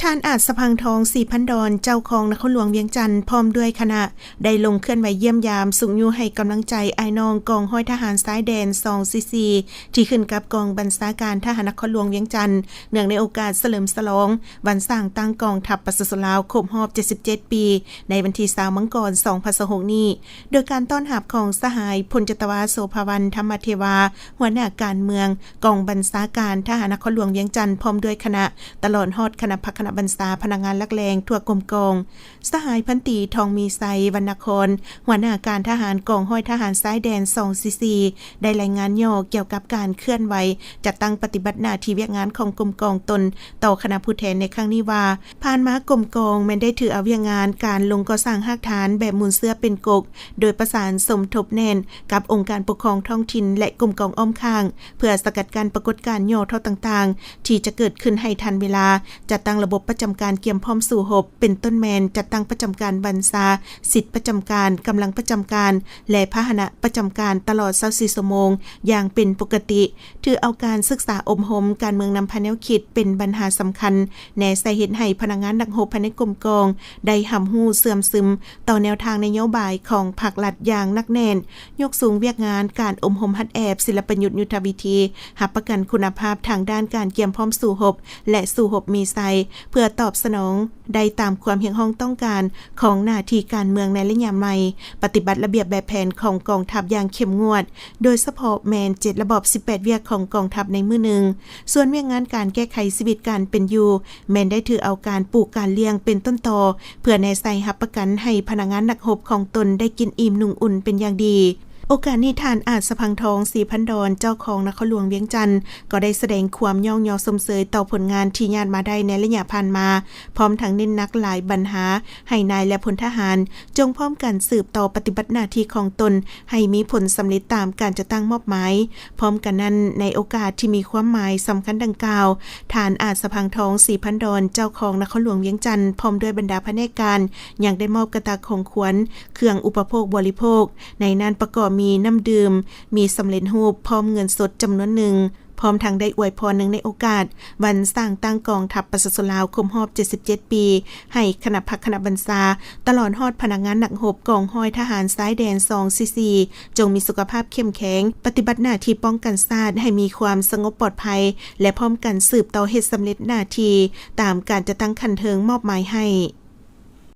ທ່ານ ອາດສະພັງທອງ ສີພັນດອນ ເຈົ້າຄອງນະຄອນຫຼວງວຽງຈັນ ພ້ອມດ້ວຍຄະນະ ໄດ້ລົງເຄື່ອນໄຫວຢ້ຽມຢາມ ຊຸກຍູ້ໃຫ້ກຳລັງໃຈອ້າຍນ້ອງກອງຮ້ອຍທະຫານຊາຍແດນ ສອງສີ່ສີ່ ທີ່ຂຶ້ນກັບກອງບັນຊາການທະຫານນະຄອນຫຼວງວຽງຈັນ ເນື່ອງໃນໂອກາດສະເຫຼີມສະຫຼອງວັນສ້າງຕັ້ງກອງທັບປະຊາຊົນລາວຄົບຮອບເຈັດສິບເຈັດປີ ໃນວັນທີຊາວ ມັງກອນ ສອງພັນຊາວຫົກນີ້ ໂດຍການຕ້ອນຮັບຂອງສະຫາຍພົນຈັດຕະວາ ໂສພາວັນ ທຳມະເທວາ ຫົວໜ້າການເມືອງ ກອງບັນຊາການທະຫານນະຄອນຫຼວງວຽງຈັນ ພ້ອມດ້ວຍຄະນະ ຕະຫຼອດຮອດຄະນະພັກຄະນະບັນຊາ ພະນັກງານຫຼັກແຫຼ່ງທົ່ວກົມກອງ, ສະຫາຍພັນຕີ ທອງມີໄຊ ວັນນະຄອນ ຫົວໜ້າການທະຫານກອງຮ້ອຍທະຫານຊາຍແດນ ສອງສີ່ສີ່ ໄດ້ລາຍງານຫຍໍ້ກ່ຽວກັບການເຄື່ອນໄຫວຈັດຕັ້ງປະຕິບັດໜ້າທີ່ວຽກງານຂອງກົມກອງຕົນຕໍ່ຄະນະຜູ້ແທນໃນຄັ້ງນີ້ວ່າ, ຜ່ານມາກົມກອງແມ່ນໄດ້ຖືເອົາວຽກງານການລົງກໍ່ສ້າງຮາກຖານແບບມູນເຊື້ອເປັນກົກ, ໂດຍປະສານສົມທົບແໜ້ນກັບອົງການປົກຄອງທ້ອງຖິ່ນ ແລະ ກົມກອງອ້ອມຂ້າງ ເພື່ອສະກັດກັ້ນປາກົດການຫຍໍ້ທໍ້ຕ່າງໆ ທີ່ຈະເກີດຂຶ້ນໃຫ້ທັນເວລາ, ຈັດຕັ້ງລະບົບປະຈຳການກຽມພ້ອມສູ້ຮົບ ເປັນຕົ້ນແມ່ນຈັດຕັ້ງປະຈຳການບັນຊາ, ສິດປະຈຳການ, ກຳລັງປະຈຳການ ແລະ ພາຫະນະປະຈຳການຕະຫຼອດຊາວສີ່ຊົ່ວໂມງຢ່າງເປັນປົກກະຕິ, ຖືເອົາການສຶກສາອົບຮົມການເມືອງນຳພາແນວຄິດເປັນບັນຫາສຳຄັນ, ແນໃສ່ເຮັດໃຫ້ພະນັກງານນັກຮົບພາຍໃນກົມກອງໄດ້ຮັບຮູ້ເຊື່ອມຊຶມຕໍ່ແນວທາງນະໂຍບາຍຂອງພັກລັດຢ່າງໜັກແໜ້ນ, ຍົກສູງວຽກງານການອົບຮົມຫັດແອບ, ສິລະປະຍຸດ, ຍຸດທະວິທີ, ຮັບປະກັນຄຸນນະພາບທາງດ້ານການກຽມພ້ອມສູ້ຮົບ ແລະ ສູ້ຮົບມີໄຊ, ເພື່ອຕອບສະໜອງໄດ້ຕາມຄວາມຮຽກຮ້ອງຕ້ອງການຂອງໜ້າທີ່ການເມືອງໃນໄລຍະໃໝ່, ປະຕິບັດລະບຽບແບບແຜນຂອງກອງທັບຢ່າງເຂັ້ມງວດ, ໂດຍສະເພາະແມ່ນເຈັດລະບອບສິບແປດວຽກຂອງກອງທັບໃນມື້ໜຶ່ງ. ສ່ວນວຽກງານການແກ້ໄຂຊີວິດການເປັນຢູ່ ແມ່ນໄດ້ຖືເອົາການປູກການລ້ຽງເປັນຕົ້ນຕໍ ເພື່ອແນໃສ່ຮັບປະກັນໃຫ້ພະນັກງານນັກຮົບຂອງຕົນໄດ້ກິນອີ່ມນຸ່ງອຸ່ນເປັນຢ່າງດີ. ໂອກາດນີ້ ທ່ານ ອາດສະພັງທອງ ສີພັນດອນ ເຈົ້າຄອງນະຄອນຫຼວງວຽງຈັນ ກໍໄດ້ສະແດງຄວາມຍ້ອງຍໍຊົມເຊີຍຕໍ່ຜົນງານທີ່ຍາດມາໄດ້ໃນໄລຍະຜ່ານມາ, ພ້ອມທັງເນັ້ນໜັກຫຼາຍບັນຫາໃຫ້ນາຍ ແລະ ພົນທະຫານ ຈົ່ງພ້ອມກັນສືບຕໍ່ປະຕິບັດໜ້າທີ່ຂອງຕົນໃຫ້ມີຜົນສຳເລັດຕາມການຈັດຕັ້ງມອບໝາຍ. ພ້ອມກັນນັ້ນ, ໃນໂອກາດທີ່ມີຄວາມໝາຍສຳຄັນດັ່ງກ່າວ, ທ່ານ ອາດສະພັງທອງ ສີພັນດອນ ເຈົ້າຄອງນະຄອນຫຼວງວຽງຈັນ ພ້ອມດ້ວຍບັນດາພະແນກການ ຍັງໄດ້ມອບກະຕ່າຂອງຂວັນ, ເຄື່ອງອຸປະໂພກບໍລິໂພກ, ໃນນັ້ນປະກອບມີນ້ຳດື່ມ, ມີສຳເລັດຮູບ, ພ້ອມເງິນສົດຈຳນວນໜຶ່ງ. ພ້ອມທັງໄດ້ອວຍພອນເນື່ອງໃນໂອກາດວັນສ້າງຕັ້ງກອງທັບປະຊາຊົນລາວຄົບຮອບເຈັດສິບເຈັດປີ ໃຫ້ຄະນະພັກຄະນະບັນຊາ, ຕະຫຼອດຮອດພະນັກງານນັກຮົບກອງຮ້ອຍທະຫານຊາຍແດນ ສອງສີ່ສີ່ ຈົ່ງມີສຸຂະພາບເຂັ້ມແຂງ, ປະຕິບັດໜ້າທີ່ປ້ອງກັນຊາດໃຫ້ມີຄວາມສະຫງົບປອດໄພ ແລະ ພ້ອມກັນສືບຕໍ່ເຮັດສຳເລັດໜ້າທີ່ຕາມການຈັດຕັ້ງຂັ້ນເທິງມອບໝາຍໃຫ້.